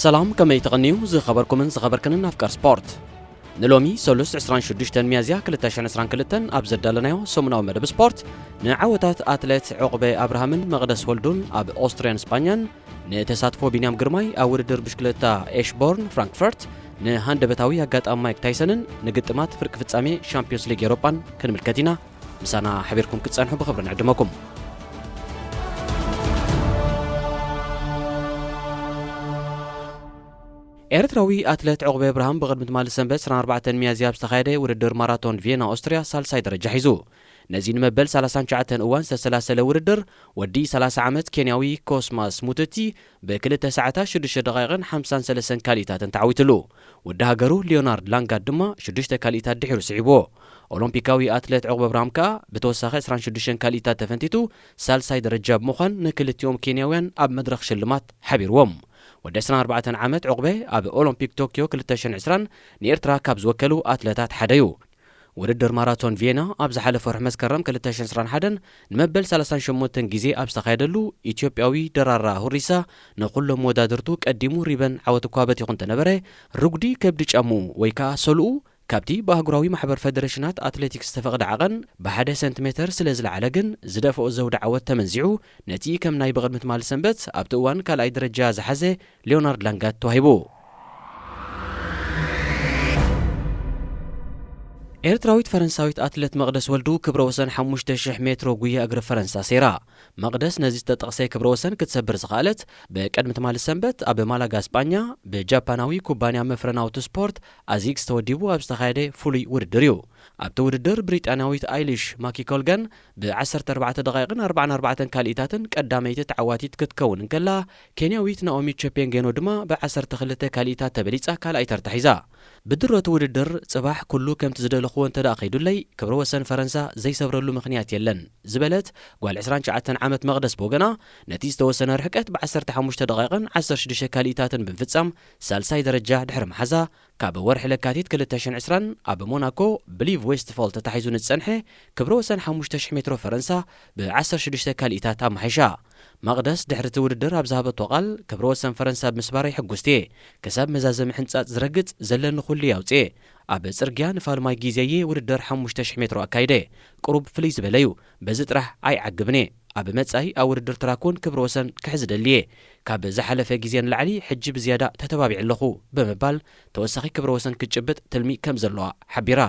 ሰላም፣ ከመይ ተቐንዩ ዝኸበርኩምን ዝኸበርክንን ኣፍቀር ስፖርት። ንሎሚ ሰሉስ ዕስራን ሽዱሽተን ሚያዝያ ክልተ ሽሕን ዕስራን ክልተን ኣብ ዘዳለናዮ ሰሙናዊ መደብ ስፖርት፣ ንዓወታት ኣትሌት ዑቕበ ኣብርሃምን መቕደስ ወልዱን ኣብ ኦስትርያን ስጳኛን፣ ንተሳትፎ ቢንያም ግርማይ ኣብ ውድድር ብሽክለታ ኤሽቦርን ፍራንክፈርት፣ ንሃንደበታዊ ኣጋጣሚ ማይክ ታይሰንን ንግጥማት ፍርቂ ፍጻሜ ሻምፒዮንስ ሊግ ኤውሮጳን ክንምልከት ኢና። ምሳና ሓቢርኩም ክትጸንሑ ብኽብሪ ንዕድመኩም። ኤርትራዊ ኣትሌት ዑቕበ ኣብርሃም ብቕድሚ ትማሊ ሰንበት ዕስራን ኣርባዕተን ሚያዝያ ኣብ ዝተኻየደ ውድድር ማራቶን ቪየና ኦስትርያ ሳልሳይ ደረጃ ሒዙ። ነዚ ንመበል ሰላሳን ትሽዓተን እዋን ዝተሰላሰለ ውድድር፣ ወዲ ሰላሳ ዓመት ኬንያዊ ኮስማስ ሙትቲ ብክልተ ሰዓታት ሽዱሽተ ደቓይቕን ሓምሳን ሰለስተን ካሊእታትን ተዓዊትሉ። ወዲ ሃገሩ ሊዮናርድ ላንጋት ድማ ሽዱሽተ ካሊእታት ድሒሩ ስዒብዎ። ኦሎምፒካዊ ኣትሌት ዑቕበ ኣብርሃም ከኣ ብተወሳኺ ዕስራን ሽዱሽተን ካሊእታት ተፈንቲቱ ሳልሳይ ደረጃ ብምዃን ንክልቲኦም ኬንያውያን ኣብ መድረኽ ሽልማት ሓቢርዎም። ወዲ ዕስራን ኣርባዕተን ዓመት ዑቕበ ኣብ ኦሎምፒክ ቶክዮ ክልተ ሽሕን ዕስራን ንኤርትራ ካብ ዝወከሉ ኣትለታት ሓደ እዩ። ውድድር ማራቶን ቪየና ኣብ ዝሓለፈ ወርሒ መስከረም ክልተ ሽሕን ዕስራን ሓደን ንመበል ሰላሳን ሸሞንተን ግዜ ኣብ ዝተኻየደሉ፣ ኢትዮጵያዊ ደራራ ሁሪሳ ንኹሎም መወዳድርቱ ቀዲሙ ሪበን ዓወት እኳ በቲኹ እንተነበረ፣ ርጉዲ ከብዲ ጫምኡ ወይ ከኣ ሰሉኡ ካብቲ ብኣህጉራዊ ማሕበር ፈደረሽናት ኣትሌቲክስ ዝተፈቕደ ዓቐን ብሓደ ሰንቲሜተር ስለ ዝለዓለ ግን፣ ዝደፍኦ ዘውዲ ዓወት ተመንዚዑ፣ ነቲ ከም ናይ ብቕድሚ ትማሊ ሰንበት ኣብቲ እዋን ካልኣይ ደረጃ ዝሓዘ ሊዮናርድ ላንጋት ተዋሂቡ። ኤርትራዊት ፈረንሳዊት ኣትሌት መቕደስ ወልዱ ክብረ ወሰን ሓሙሽተ ሽሕ ሜትሮ ጉያ እግሪ ፈረንሳ ሰይራ። መቕደስ ነዚ ዝተጠቕሰ ክብረ ወሰን ክትሰብር ዝኸኣለት፣ ብቅድሚ ትማሊ ሰንበት ኣብ ማላጋ ስጳኛ ብጃፓናዊ ኩባንያ መፍረ ናውቲ ስፖርት ኣዚክስ ተወዲቡ ኣብ ዝተኻየደ ፍሉይ ውድድር እዩ። ኣብቲ ውድድር ብሪጣንያዊት ኣይሊሽ ማኪኮልገን ብ ዓሰርተ ኣርባዕተ ደቓይቕን ኣርባዓን ኣርባዕተን ካልኢታትን ቀዳመይቲ ተዓዋቲት ክትከውን እንከላ፣ ኬንያዊት ናኦሚ ቸፔንጌኖ ድማ ብ ዓሰርተ ክልተ ካልኢታት ተበሊጻ ካልኣይ ተርታ ሒዛ። ብድሮቲ ውድድር ጽባሕ ኩሉ ከምቲ ዝደለኽዎ እንተ ደኣ ከይዱለይ፣ ክብረ ወሰን ፈረንሳ ዘይሰብረሉ ምኽንያት የለን ዝበለት ጓል ዕስራን ትሽዓተን ዓመት መቕደስ ብወገና፣ ነቲ ዝተወሰነ ርሕቀት ብ ዓሰርተ ሓሙሽተ ደቓይቕን ዓሰርተ ሽዱሽተ ካልኢታትን ብምፍጻም ሳልሳይ ደረጃ ድሕሪ ምሓዛ፣ ካብ ወርሒ ለካቲት ክልተ ሽሕን ዕስራን ኣብ ሞናኮ ብሊቭ ዌስትፎል ተታሒዙ ንዝጸንሐ ክብረ ወሰን ሓሙሽተ ሽሕ ሜትሮ ፈረንሳ ብ ዓሰርተ ሽዱሽተ ካልኢታት ኣማሒሻ። መቕደስ ድሕሪ እቲ ውድድር ኣብ ዝሃበቶ ቃል፣ ክብረ ወሰን ፈረንሳ ብምስባረይ ሕጉስቲ እየ። ክሳብ መዛዘሚ ሕንጻጽ ዝረግጽ ዘለኒ ኩሉ እየ ኣውጽኤ። ኣብ ጽርግያ ንፋልማይ ግዜ እየ ውድድር ሓሙሽተ ሽሕ ሜትሮ ኣካይደ። ቁሩብ ፍልይ ዝበለ እዩ። በዚ ጥራሕ ኣይዓግብን እየ። ኣብ መጻኢ ኣብ ውድድር ትራክ እውን ክብረ ወሰን ክሕዝ እደሊ እየ። ካብ ዝሓለፈ ግዜ ንላዕሊ ሕጂ ብዝያዳ ተተባቢዐ ኣለኹ ብምባል ተወሳኺ ክብረ ወሰን ክትጭብጥ ትልሚ ከም ዘለዋ ሓቢራ።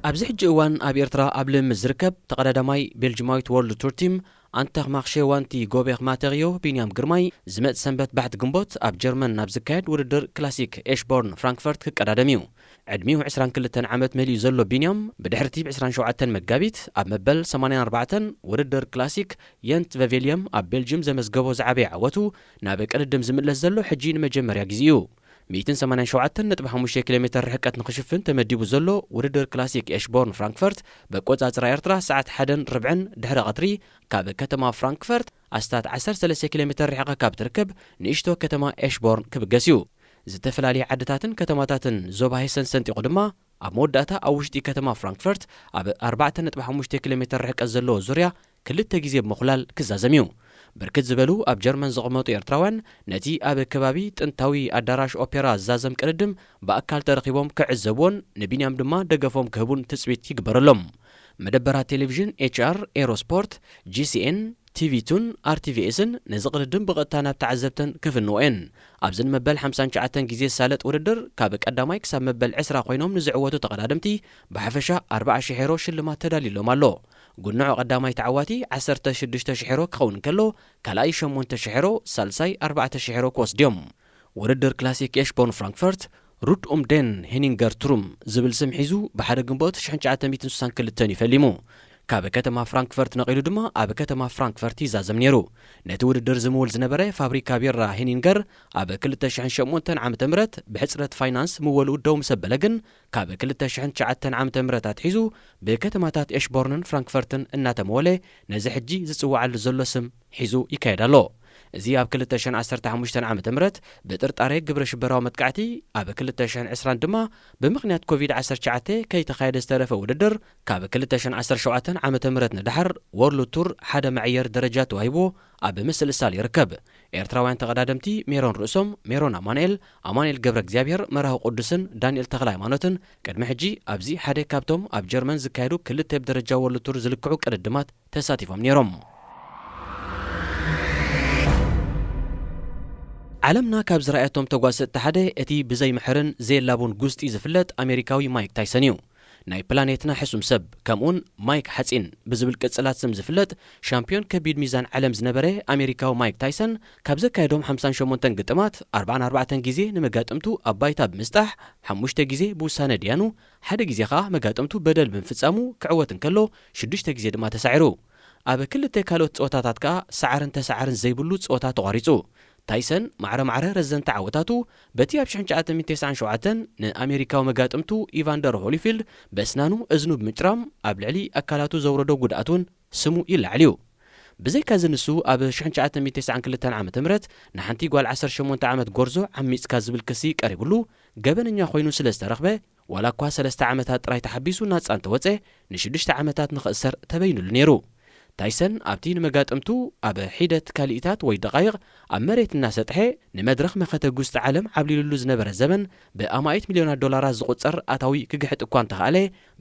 ኣብዚ ሕጂ እዋን ኣብ ኤርትራ ኣብ ልምምድ ዝርከብ ተቐዳዳማይ ቤልጅማዊት ወርልድ ቱር ቲም ኣንተኽማኽሼ ዋንቲ ጎቤኽ ማተርዮ ቢንያም ግርማይ ዝመጽእ ሰንበት ባሕቲ ግንቦት ኣብ ጀርመን ናብ ዝካየድ ውድድር ክላሲክ ኤሽቦርን ፍራንክፈርት ክቀዳደም እዩ። ዕድሚኡ ዕስራን ክልተን ዓመት መሊኡ ዘሎ ቢንያም፣ ብድሕርቲ ብ ዕስራን ሸውዓተን መጋቢት ኣብ መበል ሰማንያን ኣርባዕተን ውድድር ክላሲክ የንት ቨቬልየም ኣብ ቤልጅም ዘመዝገቦ ዝዓበየ ዓወቱ፣ ናብ ቅድድም ዝምለስ ዘሎ ሕጂ ንመጀመርያ ግዜ እዩ። ሚእትን ሰማንያን ሸውዓተን ነጥቢ ሓሙሽተ ኪሎ ሜተር ርሕቀት ንኽሽፍን ተመዲቡ ዘሎ ውድድር ክላሲክ ኤሽቦርን ፍራንክፈርት፣ በቆጻጽራ ኤርትራ ሰዓት ሓደን ርብዕን ድሕሪ ቀትሪ፣ ካብ ከተማ ፍራንክፈርት ኣስታት ዓሰርተ ሰለስተ ኪሎ ሜተር ርሒቓ ካብ ትርከብ ንእሽቶ ከተማ ኤሽቦርን ክብገስ እዩ። ዝተፈላለያ ዓድታትን ከተማታትን ዞባ ሄሰን ሰንጢቑ ድማ፣ ኣብ መወዳእታ ኣብ ውሽጢ ከተማ ፍራንክፈርት ኣብ ኣርባዕተ ነጥቢ ሓሙሽተ ኪሎ ሜተር ርሕቀት ዘለዎ ዙርያ ክልተ ግዜ ብምኹላል ክዛዘም እዩ። ብርክት ዝበሉ ኣብ ጀርመን ዝቕመጡ ኤርትራውያን፣ ነቲ ኣብ ከባቢ ጥንታዊ ኣዳራሽ ኦፔራ ዝዛዘም ቅድድም ብኣካል ተረኺቦም ክዕዘብዎን ንቢንያም ድማ ደገፎም ክህቡን ትጽቢት ይግበረሎም። መደበራት ቴሌቪዥን ኤች ኣር፣ ኤሮስፖርት፣ ጂ ሲ ኤን፣ ቲ ቪ ቱን ኣር ቲ ቪ ኤስን ነዚ ቅድድም ብቐጥታ ናብ ተዓዘብተን ክፍንዎ እየን። ኣብዚ ንመበል ሓምሳን ትሽዓተን ግዜ ዝሳለጥ ውድድር፣ ካብ ቀዳማይ ክሳብ መበል ዕስራ ኮይኖም ንዝዕወቱ ተቐዳደምቲ ብሓፈሻ ኣርባዓ ሽሕ ዩሮ ሽልማት ተዳልዩሎም ኣሎ። ጉንዖ ቀዳማይ ተዓዋቲ ዓሰርተ ሽዱሽተ ሽሕ ዩሮ ክኸውን እንከሎ፣ ካልኣይ ሸሞንተ ሽሕ ዩሮ፣ ሳልሳይ ኣርባዕተ ሽሕ ዩሮ ክወስዱ እዮም። ውድድር ክላሲክ ኤሽቦርን ፍራንክፈርት ሩድ ኡም ደን ሄኒንገር ትሩም ዝብል ስም ሒዙ ብሓደ ግንቦት ሽሕን ትሽዓተ ሚእትን ስሳን ክልተን እዩ ፈሊሙ። ካብ ከተማ ፍራንክፈርት ነቒሉ ድማ ኣብ ከተማ ፍራንክፈርት ይዛዘም ነይሩ። ነቲ ውድድር ዝምውል ዝነበረ ፋብሪካ ቢራ ሄኒንገር ኣብ ክልተ ሽሕን ሸሞንተን ዓመተ ምህረት ብሕጽረት ፋይናንስ ምወልኡ ደው ምስ ኣበለ ግን፣ ካብ ክልተ ሽሕን ትሽዓተን ዓመተ ምህረት ኣትሒዙ ብከተማታት ኤሽቦርንን ፍራንክፈርትን እናተመወለ ነዚ ሕጂ ዝጽውዓሉ ዘሎ ስም ሒዙ ይካየድ ኣሎ። እዚ ኣብ ክልተ ሽሕን ዓሰርተ ሓሙሽተን ዓመተ ምህረት ብጥርጣሬ ግብረ ሽበራዊ መጥቃዕቲ፣ ኣብ ክልተ ሽሕን ዕስራን ድማ ብምኽንያት ኮቪድ ዓሰርተ ትሽዓተ ከይተኻየደ ዝተረፈ ውድድር፣ ካብ ክልተ ሽሕን ዓሰርተ ሸውዓተን ዓመተ ምህረት ንደሓር ወርልድ ቱር ሓደ መዐየሪ ደረጃ ተዋሂብዎ ኣብ ምስልሳል ይርከብ። ኤርትራውያን ተቐዳደምቲ ሜሮን ርእሶም፣ ሜሮን ኣማኑኤል፣ ኣማኑኤል ገብረ እግዚኣብሔር፣ መራዊ ቅዱስን ዳንኤል ተኽለ ሃይማኖትን ቅድሚ ሕጂ ኣብዚ ሓደ ካብቶም ኣብ ጀርመን ዝካየዱ ክልተ ብደረጃ ወርልድ ቱር ዝልክዑ ቅድድማት ተሳቲፎም ነይሮም። ዓለምና ካብ ዝረኣየቶም ተጓሰጥቲ ሓደ እቲ ብዘይምሕርን ዘየላቡን ጉስጢ ዝፍለጥ ኣሜሪካዊ ማይክ ታይሰን እዩ። ናይ ፕላኔትና ሕሱም ሰብ፣ ከምኡውን ማይክ ሓጺን ብዝብል ቅጽላት ስም ዝፍለጥ፣ ሻምፒዮን ከቢድ ሚዛን ዓለም ዝነበረ ኣሜሪካዊ ማይክ ታይሰን፣ ካብ ዘካየዶም ሓምሳን ሸሞንተን ግጥማት፣ ኣርባዓን ኣርባዕተን ግዜ ንመጋጥምቱ ኣብ ባይታ ብምስጣሕ፣ ሓሙሽተ ግዜ ብውሳነ ድያኑ፣ ሓደ ግዜ ኸኣ መጋጥምቱ በደል ብምፍጻሙ ክዕወት እንከሎ፣ ሽዱሽተ ግዜ ድማ ተሳዒሩ። ኣብ ክልተ ካልኦት ጸወታታት ከኣ ሰዓርን ተሰዓርን ዘይብሉ ጸወታ ተቋሪጹ። ታይሰን ማዕረ ማዕረ ረዘንቲ ዓወታቱ በቲ ኣብ ሽሕን ትሽዓተ ሚእትን ተስዓን ሸውዓተን ንኣሜሪካዊ መጋጥምቱ ኢቫንደር ሆሊፊልድ በስናኑ እዝኑ ብምጭራም ኣብ ልዕሊ ኣካላቱ ዘውረዶ ጉድኣት እውን ስሙ ይለዓል እዩ። ብዘይካዚ ንሱ ኣብ ሽሕን ትሽዓተ ሚእትን ተስዓን ክልተን ዓመተ ምህረት ንሓንቲ ጓል ዓሰርተ ሸሞንተ ዓመት ጎርዞ ዓሚጽካ ዝብል ክሲ ቀሪብሉ ገበነኛ ኮይኑ ስለ ዝተረኽበ ዋላ እኳ ሰለስተ ዓመታት ጥራይ ተሓቢሱ ናጻ እንተወጸ፣ ንሽዱሽተ ዓመታት ንኽእሰር ተበይኑሉ ነይሩ። ታይሰን ኣብቲ ንመጋጥምቱ ኣብ ሒደት ካልኢታት ወይ ደቓይቕ ኣብ መሬት እናሰጥሐ ንመድረኽ መኸተ ጉስጢ ዓለም ዓብሊሉሉ ዝነበረ ዘበን ብኣማኢት ሚልዮናት ዶላራት ዝቑጸር ኣታዊ ክግሕጥ እኳ እንተኸኣለ፣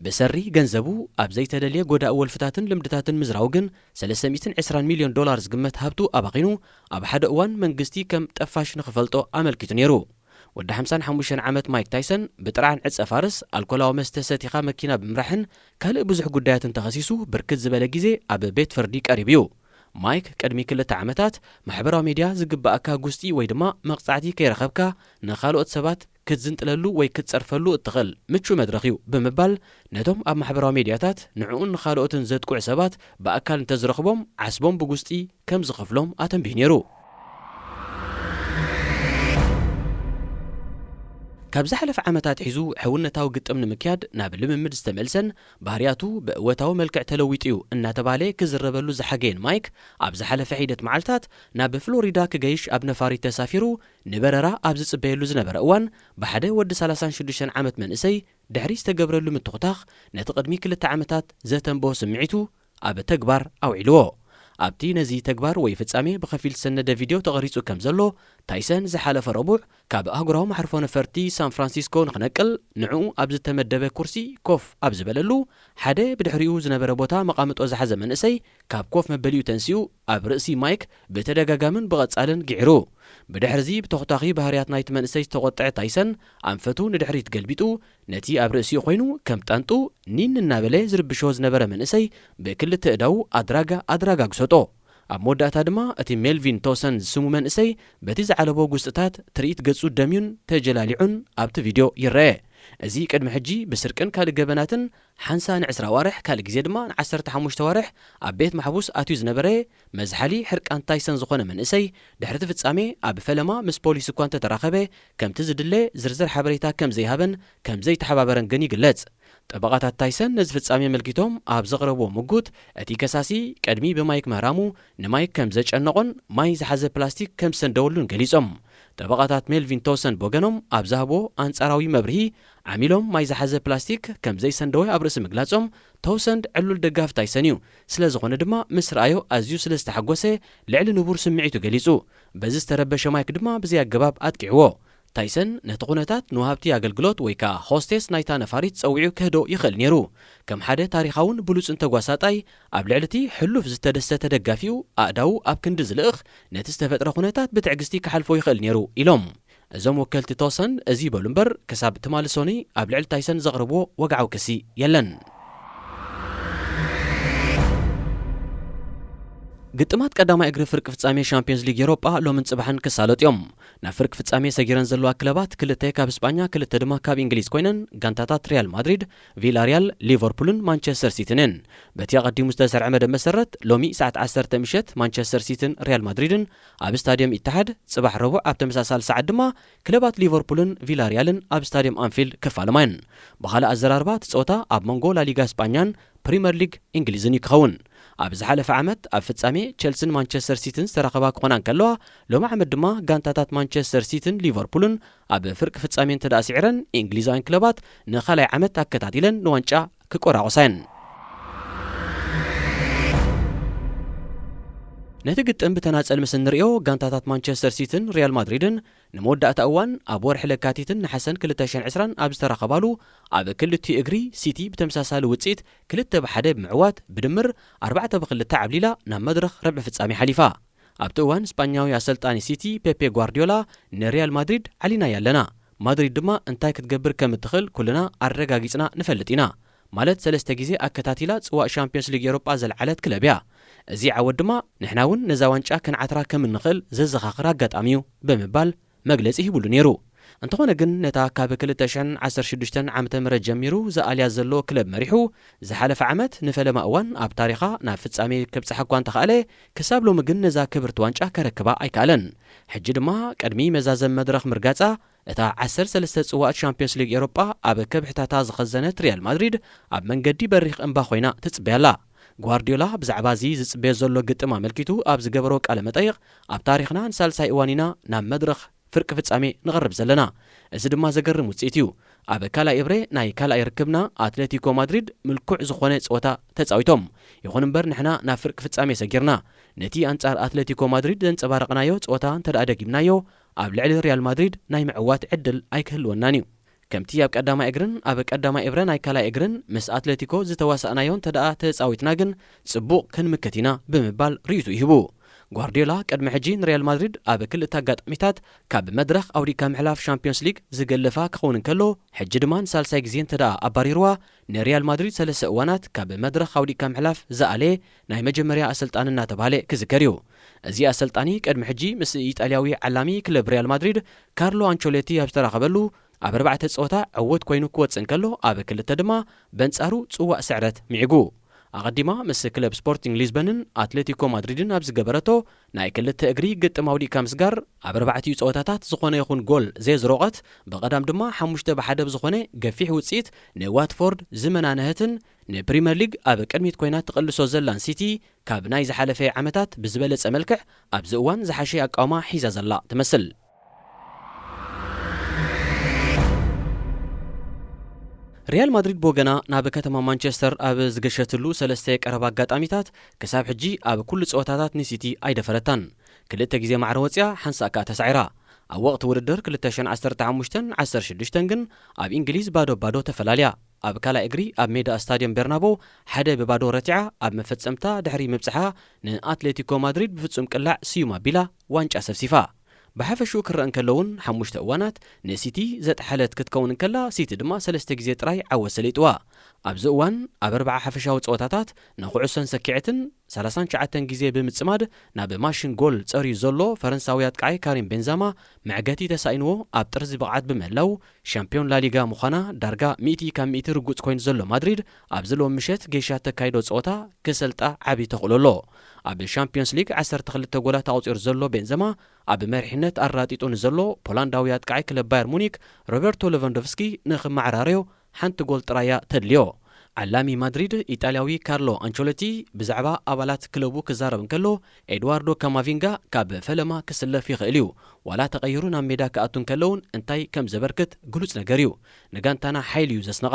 ብሰሪ ገንዘቡ ኣብ ዘይተደልየ ጎዳኢ ወልፍታትን ልምድታትን ምዝራው ግን ሰለስተ ሚእትን ዕስራን ሚልዮን ዶላር ዝግመት ሃብቱ ኣባኺኑ ኣብ ሓደ እዋን መንግስቲ ከም ጠፋሽ ንኽፈልጦ ኣመልኪቱ ነይሩ። ወዲ ሓምሳን ሓሙሽተን ዓመት ማይክ ታይሰን ብጥርዓን ዕጸ ፋርስ፣ ኣልኮላዊ መስተ ሰቲኻ መኪና ብምምራሕን ካልእ ብዙሕ ጉዳያትን ተኸሲሱ ብርክት ዝበለ ግዜ ኣብ ቤት ፍርዲ ቀሪቡ እዩ። ማይክ ቅድሚ ክልተ ዓመታት ማሕበራዊ ሜድያ ዝግባኣካ ጉስጢ ወይ ድማ መቕጻዕቲ ከይረኸብካ ንኻልኦት ሰባት ክትዝንጥለሉ ወይ ክትጸርፈሉ እትኽእል ምቹእ መድረኽ እዩ ብምባል ነቶም ኣብ ማሕበራዊ ሜድያታት ንዕኡን ንኻልኦትን ዘጥቅዑ ሰባት ብኣካል እንተዝረኽቦም ዓስቦም ብጉስጢ ከም ዝኸፍሎም ኣተንቢሁ ነይሩ። ካብ ዝሓለፈ ዓመታት ሒዙ ሕውነታዊ ግጥም ንምክያድ ናብ ልምምድ ዝተመልሰን ባህርያቱ ብእወታዊ መልክዕ ተለዊጡ እዩ እናተባህለ ክዝረበሉ ዝሓገየን ማይክ፣ ኣብ ዝሓለፈ ሒደት መዓልታት ናብ ፍሎሪዳ ክገይሽ ኣብ ነፋሪት ተሳፊሩ ንበረራ ኣብ ዝጽበየሉ ዝነበረ እዋን፣ ብሓደ ወዲ ሰላሳን ሽዱሽተን ዓመት መንእሰይ ድሕሪ ዝተገብረሉ ምትኹታኽ፣ ነቲ ቅድሚ ክልተ ዓመታት ዘተንበሆ ስምዒቱ ኣብ ተግባር ኣውዒልዎ። ኣብቲ ነዚ ተግባር ወይ ፍጻሜ ብኸፊል ዝሰነደ ቪድዮ ተቐሪጹ ከም ዘሎ፣ ታይሰን ዝሓለፈ ረቡዕ ካብ ኣህጉራዊ መዕርፎ ነፈርቲ ሳን ፍራንሲስኮ ንኽነቅል ንዕኡ ኣብ ዝተመደበ ኩርሲ ኮፍ ኣብ ዝበለሉ፣ ሓደ ብድሕሪኡ ዝነበረ ቦታ መቓምጦ ዝሓዘ መንእሰይ ካብ ኮፍ መበሊኡ ተንሲኡ ኣብ ርእሲ ማይክ ብተደጋጋምን ብቐጻልን ግዒሩ። ብድሕርዚ ብተኹታኺ ባህርያት ናይቲ መንእሰይ ዝተቖጥዐ ታይሰን ኣንፈቱ ንድሕሪት ገልቢጡ ነቲ ኣብ ርእሲኡ ኮይኑ ከም ጣንጡ ኒን እናበለ ዝርብሾ ዝነበረ መንእሰይ ብክልተ እዳዉ ኣድራጋ ኣድራጋ ግሰጦ። ኣብ መወዳእታ ድማ እቲ ሜልቪን ቶሰን ዝስሙ መንእሰይ በቲ ዝዓለቦ ጉስጥታት ትርኢት ገጹ ደምዩን ተጀላሊዑን ኣብቲ ቪድዮ ይረአ። እዚ ቅድሚ ሕጂ ብስርቅን ካልእ ገበናትን ሓንሳ ንዕስራ ኣዋርሕ፣ ካልእ ግዜ ድማ ንዓሰርተ ሓሙሽተ ኣዋርሕ ኣብ ቤት ማሕቡስ ኣትዩ ዝነበረ መዝሓሊ ሕርቃን ታይሰን ዝኾነ መንእሰይ፣ ድሕሪ እቲ ፍጻሜ ኣብ ፈለማ ምስ ፖሊስ እኳ እንተተራኸበ፣ ከምቲ ዝድለ ዝርዝር ሓበሬታ ከም ዘይሃበን ከም ዘይተሓባበረን ግን ይግለጽ። ጠበቓታት ታይሰን ነዚ ፍጻሜ ኣመልኪቶም ኣብ ዘቕረብዎ ምጉት፣ እቲ ከሳሲ ቅድሚ ብማይክ ምህራሙ ንማይክ ከም ዘጨነቖን ማይ ዝሓዘ ፕላስቲክ ከም ዝሰንደወሉን ገሊጾም። ጠበቓታት ሜልቪን ቶውሰን ብወገኖም ኣብ ዝሃብዎ ኣንጻራዊ መብርሂ፣ ዓሚሎም ማይ ዝሓዘ ፕላስቲክ ከም ዘይሰንደወ ኣብ ርእሲ ምግላጾም፣ ቶውሰንድ ዕሉል ደጋፊ ታይሰን እዩ። ስለ ዝኾነ ድማ ምስ ረኣዮ ኣዝዩ ስለ ዝተሓጎሰ ልዕሊ ንቡር ስምዒቱ ገሊጹ። በዚ ዝተረበሸ ማይክ ድማ ብዘይ ኣገባብ ኣጥቂዕዎ። ታይሰን ነቲ ኩነታት ንወሃብቲ ኣገልግሎት ወይ ከኣ ሆስቴስ ናይታ ነፋሪት ጸዊዑ ከህድኦ ይኽእል ነይሩ። ከም ሓደ ታሪኻውን ብሉጽን ተጓሳጣይ፣ ኣብ ልዕሊ እቲ ሕሉፍ ዝተደሰተ ደጋፊኡ ኣእዳዉ ኣብ ክንዲ ዝልእኽ፣ ነቲ ዝተፈጥረ ኩነታት ብትዕግስቲ ክሓልፎ ይኽእል ነይሩ ኢሎም። እዞም ወከልቲ ቶውሰንድ እዚ ይበሉ እምበር፣ ክሳብ ትማሊ ሰኑይ ኣብ ልዕሊ ታይሰን ዘቕረብዎ ወግዓዊ ክሲ የለን። ግጥማት ቀዳማይ እግሪ ፍርቂ ፍጻሜ ሻምፒዮንስ ሊግ ኤውሮጳ ሎምን ጽባሕን ክሳለጡ እዮም። ናብ ፍርቂ ፍጻሜ ሰጊረን ዘለዋ ክለባት ክልተ ካብ ስጳኛ፣ ክልተ ድማ ካብ እንግሊዝ ኮይነን፣ ጋንታታት ሪያል ማድሪድ፣ ቪላሪያል፣ ሊቨርፑልን ማንቸስተር ሲቲን እየን። በቲ ኣቐዲሙ ዝተሰርዐ መደብ መሰረት፣ ሎሚ ሰዓት ዓሰርተ ምሸት ማንቸስተር ሲቲን ሪያል ማድሪድን ኣብ ስታድየም ኢትሓድ፣ ጽባሕ ረቡዕ ኣብ ተመሳሳሊ ሰዓት ድማ ክለባት ሊቨርፑልን ቪላሪያልን ኣብ ስታድየም ኣንፊልድ ክፋለማ እየን። ብኻልእ ኣዘራርባ፣ እቲ ጸወታ ኣብ መንጎ ላሊጋ ስጳኛን ፕሪምየር ሊግ እንግሊዝን እዩ ክኸውን። ኣብ ዝሓለፈ ዓመት ኣብ ፍጻሜ ቸልሲን ማንቸስተር ሲቲን ዝተራኸባ ክኾና እንከለዋ፣ ሎሚ ዓመት ድማ ጋንታታት ማንቸስተር ሲቲን ሊቨርፑልን ኣብ ፍርቂ ፍጻሜ እንተ ደኣ ስዒረን፣ እንግሊዛውያን ክለባት ንኻልኣይ ዓመት ኣከታቲለን ንዋንጫ ክቆራቆሳ እየን። ነቲ ግጥም ብተናጸል ምስ እንርእዮ፣ ጋንታታት ማንቸስተር ሲቲን ሪያል ማድሪድን ንመወዳእታ እዋን ኣብ ወርሒ ለካቲትን ነሓሰን ክልተ ሽሕን ዕስራን ኣብ ዝተራኸባሉ፣ ኣብ ክልቲኡ እግሪ ሲቲ ብተመሳሳሊ ውጽኢት ክልተ ብ ሓደ ብምዕዋት፣ ብድምር ኣርባዕተ ብ ክልተ ዓብሊላ ናብ መድረኽ ርብዒ ፍጻሜ ሓሊፋ። ኣብቲ እዋን ስጳኛዊ ኣሰልጣኒ ሲቲ ፔፔ ጓርዲዮላ ንሪያል ማድሪድ ዓሊናያ ኣለና። ማድሪድ ድማ እንታይ ክትገብር ከም እትኽእል ኩልና ኣረጋጊጽና ንፈልጥ ኢና። ማለት ሰለስተ ግዜ ኣከታቲላ ጽዋእ ሻምፒዮንስ ሊግ ኤውሮጳ ዘልዓለት ክለብ እያ። እዚ ዓወት ድማ ንሕና እውን ነዛ ዋንጫ ክንዓትራ ከም እንኽእል ዘዘኻኽር ኣጋጣሚ እዩ ብምባል መግለጺ ሂቡሉ ነይሩ። እንተኾነ ግን ነታ ካብ ክልተ ሽሕን ዓሰርተ ሽዱሽተን ዓመተ ምህረት ጀሚሩ ዝኣልያ ዘሎ ክለብ መሪሑ ዝሓለፈ ዓመት ንፈለማ እዋን ኣብ ታሪኻ ናብ ፍጻሜ ከብጽሓ እኳ እንተኸኣለ፣ ክሳብ ሎሚ ግን ነዛ ክብርቲ ዋንጫ ከረክባ ኣይከኣለን። ሕጂ ድማ ቅድሚ መዛዘም መድረኽ ምርጋጻ፣ እታ ዓሰርተ ሰለስተ ጽዋኣት ሻምፒዮንስ ሊግ ኤውሮጳ ኣብ ከብሕታታ ዝኸዘነት ሪያል ማድሪድ ኣብ መንገዲ በሪኽ እምባ ኮይና ትጽበያ ኣላ። ጓርዲዮላ ብዛዕባ እዚ ዝጽበዮ ዘሎ ግጥም ኣመልኪቱ ኣብ ዝገበሮ ቃለ መጠይቕ፣ ኣብ ታሪኽና ንሳልሳይ እዋን ኢና ናብ መድረኽ ፍርቂ ፍጻሜ ንቐርብ ዘለና። እዚ ድማ ዘገርም ውጽኢት እዩ። ኣብ ካልኣይ እብረ ናይ ካልኣይ ርክብና ኣትሌቲኮ ማድሪድ ምልኩዕ ዝኾነ ጸወታ ተጻዊቶም። ይኹን እምበር ንሕና ናብ ፍርቂ ፍጻሜ ሰጊርና። ነቲ ኣንጻር ኣትሌቲኮ ማድሪድ ዘንጸባረቕናዮ ጸወታ እንተ ደኣ ደጊምናዮ፣ ኣብ ልዕሊ ሪያል ማድሪድ ናይ ምዕዋት ዕድል ኣይክህልወናን እዩ። ከምቲ ኣብ ቀዳማይ እግርን ኣብ ቀዳማይ እብረ ናይ ካልኣይ እግርን ምስ ኣትሌቲኮ ዝተዋሳእናዮ እንተ ደኣ ተጻዊትና ግን ጽቡቕ ክንምክት ኢና ብምባል ርእይቱ ይህቡ። ጓርዲዮላ ቅድሚ ሕጂ ንሪያል ማድሪድ ኣብ ክልተ ኣጋጣሚታት ካብ መድረኽ ኣውዲካ ምሕላፍ ሻምፒዮንስ ሊግ ዝገለፋ ክኸውን እንከሎ፣ ሕጂ ድማ ንሳልሳይ ግዜ እንተ ደኣ ኣባሪርዋ፣ ንሪያል ማድሪድ ሰለስተ እዋናት ካብ መድረኽ ኣውዲካ ምሕላፍ ዝኣለየ ናይ መጀመርያ ኣሰልጣኒ እናተባህለ ክዝከር እዩ። እዚ ኣሰልጣኒ ቅድሚ ሕጂ ምስ ኢጣልያዊ ዓላሚ ክለብ ሪያል ማድሪድ ካርሎ ኣንቸሎቲ ኣብ ዝተራኸበሉ ኣብ ኣርባዕተ ጸወታ ዕዉት ኮይኑ ክወጽእ እንከሎ፣ ኣብ ክልተ ድማ በንጻሩ ጽዋእ ስዕረት ምዒጉ። ኣቐዲማ ምስ ክለብ ስፖርቲንግ ሊዝበንን ኣትሌቲኮ ማድሪድን ኣብ ዝገበረቶ ናይ ክልተ እግሪ ግጥም ኣውዲእካ ምስጋር፣ ኣብ ኣርባዕቲኡ ጸወታታት ዝኾነ ይኹን ጎል ዘየዝረቖት፣ ብቐዳም ድማ ሓሙሽተ ብ ሓደ ብዝኾነ ገፊሕ ውጽኢት ንዋትፎርድ ዝመናነሀትን ንፕሪምየር ሊግ ኣብ ቅድሚት ኮይና ትቕልሶ ዘላን ሲቲ፣ ካብ ናይ ዝሓለፈ ዓመታት ብዝበለጸ መልክዕ ኣብዚ እዋን ዝሓሸ ኣቃውማ ሒዛ ዘላ ትመስል። ሪያል ማድሪድ ብወገና ናብ ከተማ ማንቸስተር ኣብ ዝገሸትሉ ሰለስተ ቀረባ ኣጋጣሚታት ክሳብ ሕጂ ኣብ ኩሉ ጸወታታት ንሲቲ ኣይደፈረታን። ክልተ ግዜ ማዕረ ወጽያ፣ ሓንሳእ ከኣ ተሳዒራ። ኣብ ወቕቲ ውድድር ክልተ ሽሕን ዓሰርተ ሓሙሽተን ዓሰርተ ሽዱሽተን ግን ኣብ እንግሊዝ ባዶ ባዶ ተፈላልያ። ኣብ ካልኣይ እግሪ ኣብ ሜዳ ስታድየም ቤርናቦ ሓደ ብባዶ ረቲዓ ኣብ መፈጸምታ ድሕሪ ምብጽሓ ንኣትሌቲኮ ማድሪድ ብፍጹም ቅላዕ ስዩም ኣቢላ ዋንጫ ሰብሲፋ። ብሓፈሽኡ ክረአ እንከሎ እውን ሓሙሽተ እዋናት ንሲቲ ዘጥሓለት ክትከውን እንከላ፣ ሲቲ ድማ ሰለስተ ግዜ ጥራይ ዓወት ሰሊጥዋ። ኣብዚ እዋን ኣብ ኣርብዓ ሓፈሻዊ ጸወታታት ንኹዕሶን ሰኪዐትን ሰላሳን ትሽዓተን ግዜ ብምጽማድ ናብ ማሽን ጎል ጸርዩ ዘሎ ፈረንሳዊ ኣጥቃዓይ ካሪም ቤንዛማ መዕገቲ ተሳኢንዎ ኣብ ጥርዚ ብቕዓት ብምህላው፣ ሻምፒዮን ላሊጋ ምዃና ዳርጋ ሚእቲ ካብ ሚእቲ ርጉጽ ኮይኑ ዘሎ ማድሪድ፣ ኣብዚ ሎም ምሸት ጌሻ ተካይዶ ጸወታ ክሰልጣ ዓቢ ተኽእሎ ኣሎ። ኣብ ሻምፒዮንስ ሊግ ዓሰርተ ክልተ ጎላት ኣቑጺሩ ዘሎ ቤንዘማ፣ ኣብ መሪሕነት ኣራጢጡ ንዘሎ ፖላንዳዊ ኣጥቃዓይ ክለብ ባየር ሙኒክ ሮበርቶ ሌቫንዶቭስኪ ንኽመዓራረዮ ሓንቲ ጎል ጥራይ እያ ተድልዮ። ዓላሚ ማድሪድ ኢጣልያዊ ካርሎ ኣንቸሎቲ ብዛዕባ ኣባላት ክለቡ ክዛረብ እንከሎ፣ ኤድዋርዶ ካማቪንጋ ካብ ፈለማ ክስለፍ ይኽእል እዩ። ዋላ ተቐይሩ ናብ ሜዳ ክኣቱ እንከሎ እውን እንታይ ከም ዘበርክት ግሉጽ ነገር እዩ። ንጋንታና ሓይሊ እዩ ዘስነቓ።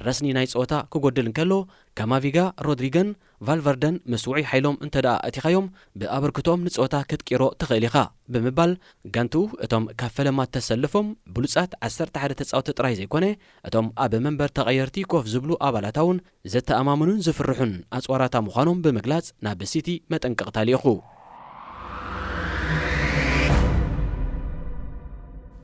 ረስኒ ናይ ጸወታ ክጎድል እንከሎ፣ ካማቪጋ፣ ሮድሪገን ቫልቨርደን ምስ ውዑይ ሓይሎም እንተ ደኣ ኣእቲኻዮም፣ ብኣበርክቶኦም ንጸወታ ክትቂሮ ትኽእል ኢኻ ብምባል፣ ጋንትኡ እቶም ካብ ፈለማ እተሰልፎም ብሉጻት ዓሰርተ ሓደ ተጻወቲ ጥራይ ዘይኮነ፣ እቶም ኣብ መንበር ተቐየርቲ ኮፍ ዝብሉ ኣባላታ እውን ዘተኣማምኑን ዝፍርሑን ኣጽዋራታ ምዃኖም ብምግላጽ፣ ናብ ሲቲ መጠንቀቕታ ልኢኹ።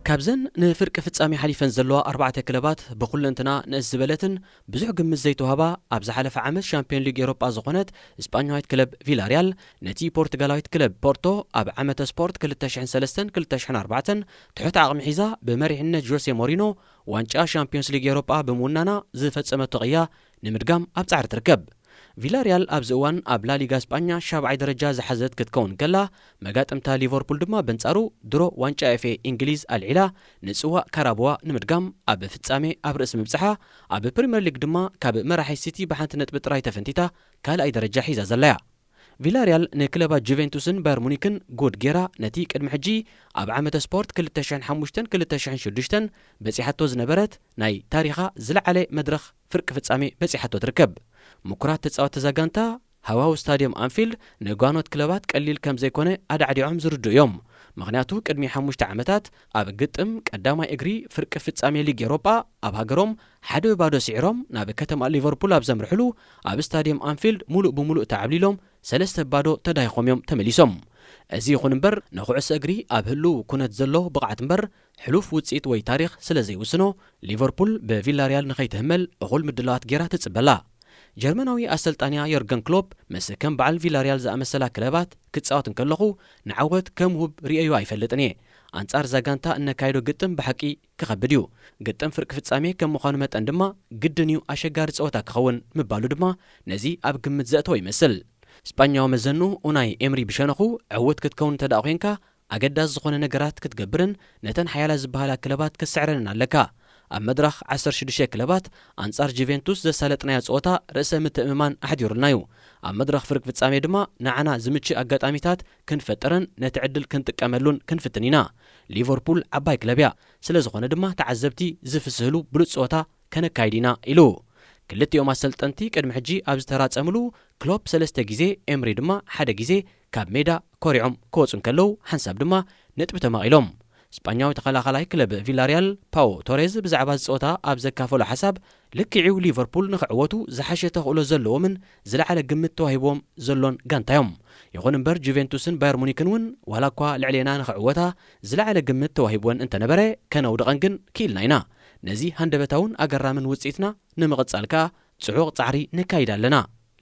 ካብዘን ንፍርቂ ፍጻሜ ሓሊፈን ዘለዋ ኣርባዕተ ክለባት፣ ብኹለንትና ንእስ ዝበለትን ብዙሕ ግምት ዘይተዋህባ፣ ኣብ ዝሓለፈ ዓመት ሻምፒዮን ሊግ ኤውሮጳ ዝኾነት ስጳኛዊት ክለብ ቪላሪያል፣ ነቲ ፖርቱጋላዊት ክለብ ፖርቶ ኣብ ዓመተ ስፖርት ክልተ ሽሕን ሰለስተን ክልተ ሽሕን ኣርባዕተን ትሑት ዓቕሚ ሒዛ ብመሪሕነት ጆሴ ሞሪኖ ዋንጫ ሻምፒዮንስ ሊግ ኤውሮጳ ብምውናና ዝፈጸመቶ ቅያ ንምድጋም ኣብ ጻዕሪ ትርከብ። ቪላሪያል ኣብዚ እዋን ኣብ ላሊጋ ስጳኛ ሻብዓይ ደረጃ ዝሓዘት ክትከውን ከላ፣ መጋጥምታ ሊቨርፑል ድማ በንጻሩ ድሮ ዋንጫ ኤፍኤ እንግሊዝ ኣልዒላ ንጽዋእ ካራቦዋ ንምድጋም ኣብ ፍጻሜ ኣብ ርእሲ ምብጽሓ፣ ኣብ ፕሪምየር ሊግ ድማ ካብ መራሒ ሲቲ ብሓንቲ ነጥቢ ጥራይ ተፈንቲታ ካልኣይ ደረጃ ሒዛ ዘላያ። ቪላሪያል ንክለባት ጁቬንቱስን ባየር ሙኒክን ጉድ ጌራ ነቲ ቅድሚ ሕጂ ኣብ ዓመተ ስፖርት ክልተ ሽሕን ሓሙሽተን ክልተ ሽሕን ሽዱሽተን በጺሓቶ ዝነበረት ናይ ታሪኻ ዝለዓለ መድረኽ ፍርቂ ፍጻሜ በጺሓቶ ትርከብ። ምኩራት ተጻወቲ እዛ ጋንታ ሃዋው ስታድየም ኣንፊልድ ንጓኖት ክለባት ቀሊል ከም ዘይኮነ ኣዳዕዲዖም ዝርድኡ እዮም። ምኽንያቱ ቅድሚ ሓሙሽተ ዓመታት ኣብ ግጥም ቀዳማይ እግሪ ፍርቂ ፍጻሜ ሊግ ኤሮጳ ኣብ ሃገሮም ሓደ ብባዶ ስዒሮም ናብ ከተማ ሊቨርፑል ኣብ ዘምርሕሉ ኣብ ስታድየም ኣንፊልድ ሙሉእ ብሙሉእ ተዓብሊሎም ሰለስተ ባዶ ተዳሂኾም እዮም ተመሊሶም። እዚ ይኹን እምበር ንኩዕሶ እግሪ ኣብ ህሉው ኩነት ዘሎ ብቕዓት እምበር ሕሉፍ ውጽኢት ወይ ታሪኽ ስለ ዘይውስኖ ሊቨርፑል ብቪላሪያል ንኸይትህመል እኹል ምድላዋት ጌራ ትጽበላ። ጀርመናዊ ኣሰልጣንያ ዮርገን ክሎፕ ምስ ከም በዓል ቪላሪያል ዝኣመሰላ ክለባት ክጻወት እንከለኹ ንዓወት ከም ውብ ርእየዮ ኣይፈልጥን እየ። ኣንጻር እዛ ጋንታ እነካይዶ ግጥም ብሓቂ ክኸብድ እዩ። ግጥም ፍርቂ ፍጻሜ ከም ምዃኑ መጠን ድማ ግድን እዩ ኣሸጋሪ ጸወታ ክኸውን ምባሉ ድማ ነዚ ኣብ ግምት ዘእተወ ይመስል። ስጳኛዊ መዘኑ ኡናይ ኤምሪ ብሸነኹ ዕውት ክትከውን እንተ ደኣ ኮንካ ኣገዳሲ ዝኾነ ነገራት ክትገብርን ነተን ሓያላት ዝበሃላ ክለባት ክትስዕረንን ኣለካ። ኣብ መድረኽ ዓሰርተ ሽዱሽተ ክለባት ኣንጻር ጁቬንቱስ ዘሳለጥናዮ ጸወታ ርእሰ ምትእምማን ኣሕዲሩልና እዩ። ኣብ መድረኽ ፍርቂ ፍጻሜ ድማ ንዓና ዝምችእ ኣጋጣሚታት ክንፈጥርን ነቲ ዕድል ክንጥቀመሉን ክንፍትን ኢና። ሊቨርፑል ዓባይ ክለብ እያ። ስለ ዝኾነ ድማ ተዓዘብቲ ዝፍስህሉ ብሉጽ ጸወታ ከነካይድ ኢና ኢሉ። ክልቲኦም ኣሰልጠንቲ ቅድሚ ሕጂ ኣብ ዝተራጸምሉ ክሎፕ ሰለስተ ግዜ ኤምሪ ድማ ሓደ ግዜ ካብ ሜዳ ኮሪዖም ክወጹ እንከለዉ ሓንሳብ ድማ ነጥቢ ተማቒሎም። ስጳኛዊ ተኸላኻላይ ክለብ ቪላሪያል ፓዎ ቶሬዝ ብዛዕባ እዚ ጸወታ ኣብ ዘካፈሎ ሓሳብ ልክዕው ሊቨርፑል ንኽዕወቱ ዝሓሸ ተኽእሎ ዘለዎምን ዝለዓለ ግምት ተዋሂብዎም ዘሎን ጋንታ እዮም። ይኹን እምበር ጁቬንቱስን ባየር ሙኒክን እውን ዋላ እኳ ልዕሌና ንኽዕወታ ዝለዓለ ግምት ተዋሂብወን እንተነበረ ከነውድቐን ግን ክኢልና ኢና። ነዚ ሃንደበታውን ኣገራምን ውጽኢትና ንምቕጻል ከኣ ጽዑቕ ጻዕሪ ነካይድ ኣለና።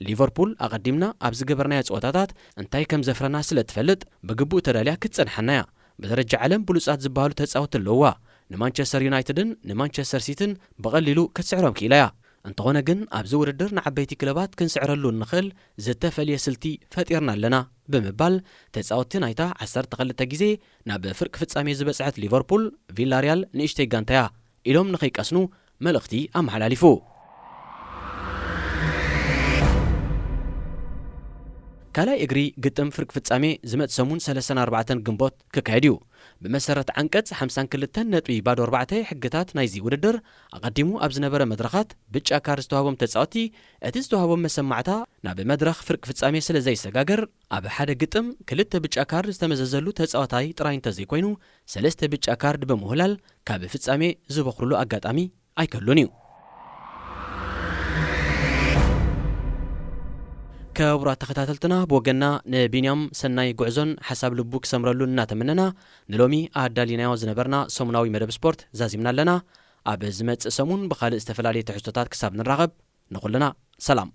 ሊቨርፑል ኣቐዲምና ኣብ ዝገበርናዮ ጸወታታት እንታይ ከም ዘፍረና ስለ እትፈልጥ ብግቡእ ተዳልያ ክትጸንሓና እያ። ብደረጃ ዓለም ብሉጻት ዝበሃሉ ተጻወትቲ ኣለውዋ። ንማንቸስተር ዩናይትድን ንማንቸስተር ሲትን ብቐሊሉ ክትስዕሮም ክኢላ እያ። እንተኾነ ግን ኣብዚ ውድድር ንዓበይቲ ክለባት ክንስዕረሉ እንኽእል ዝተፈልየ ስልቲ ፈጢርና ኣለና ብምባል ተጻወትቲ ናይታ ዓሰርተ ክልተ ግዜ ናብ ፍርቂ ፍጻሜ ዝበጽሐት ሊቨርፑል ቪላሪያል ንእሽተይ ጋንታ እያ ኢሎም ንኸይቀስኑ መልእኽቲ ኣመሓላሊፉ። ካልኣይ እግሪ ግጥም ፍርቂ ፍጻሜ ዝመጽእ ሰሙን ሰለስተን ኣርባዕተን ግንቦት ክካየድ እዩ። ብመሰረት ዓንቀጽ ሓምሳን ክልተን ነጥቢ ባዶ ኣርባዕተ ሕግታት ናይዚ ውድድር ኣቐዲሙ ኣብ ዝነበረ መድረኻት ብጫ ካርድ ዝተዋህቦም ተጻወትቲ እቲ ዝተዋህቦም መሰማዕታ ናብ መድረኽ ፍርቂ ፍጻሜ ስለ ዘይሰጋገር ኣብ ሓደ ግጥም ክልተ ብጫ ካርድ ዝተመዘዘሉ ተጻዋታይ ጥራይ እንተዘይኮይኑ ሰለስተ ብጫ ካርድ ብምውህላል ካብ ፍጻሜ ዝበኽርሉ ኣጋጣሚ ኣይከሉን እዩ። ክቡራት ተኸታተልትና ብወገንና ንቢንያም ሰናይ ጉዕዞን ሓሳብ ልቡ ክሰምረሉን እናተመነና ንሎሚ ኣዳሊናዮ ዝነበርና ሰሙናዊ መደብ ስፖርት ዛዚምና ኣለና። ኣብ ዝመጽእ ሰሙን ብኻልእ ዝተፈላለየ ትሕዝቶታት ክሳብ ንራኸብ ንኹልና ሰላም።